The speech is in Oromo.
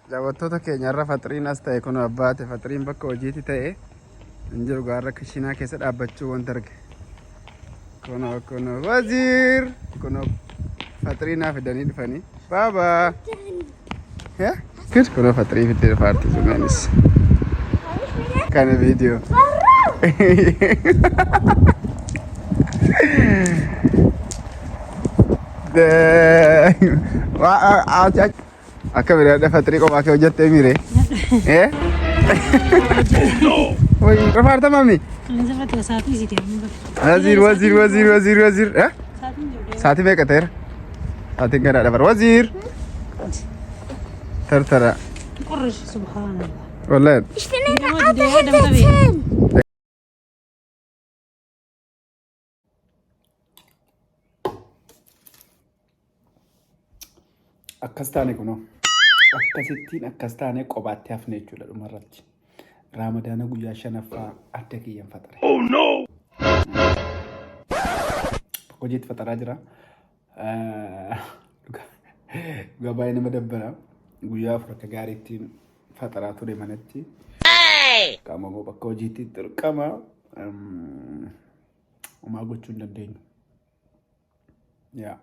Daawwattoota keenya irra faxiriin as ta'e kun abbaate faxiriin bakka hojiitti ta'e hin jiru gaarra kishinaa keessa dhaabbachuu wanta arge. Kunoo kunoo waziir kunoo faxirii naa fidanii dhufanii baabaa. Good kunoo faxirii fiddee dhufaarti sumeenis. Kana viidiyoo. Akka biraa faxirii kophaa kee hojjettee miire. Eh? Wayii rafaarta mami. Waziir waziir waziir waziir waziir. Eh? Saatii meeqa ta'eera? Saatiin ganaadha bara. Waziir. Tartara. Qurrish subhanallah. Wallahi. Ich bin in der Alte Akkas taane kunoo. Akkasittiin akkas taane qobaatti hafne jechuudha dhumarratti. Raamadaana guyyaa shanaffaa adda kiyyan faxare. Oh no! Hojiitti faxaraa jira. Dhugaa baay'ee nama dabbara. Guyyaa 4 akka gaariitti faxaraa ture manatti. Qaama immoo bakka hojiitti dirqama. Homaa gochuu hin dandeenyu. Yaa.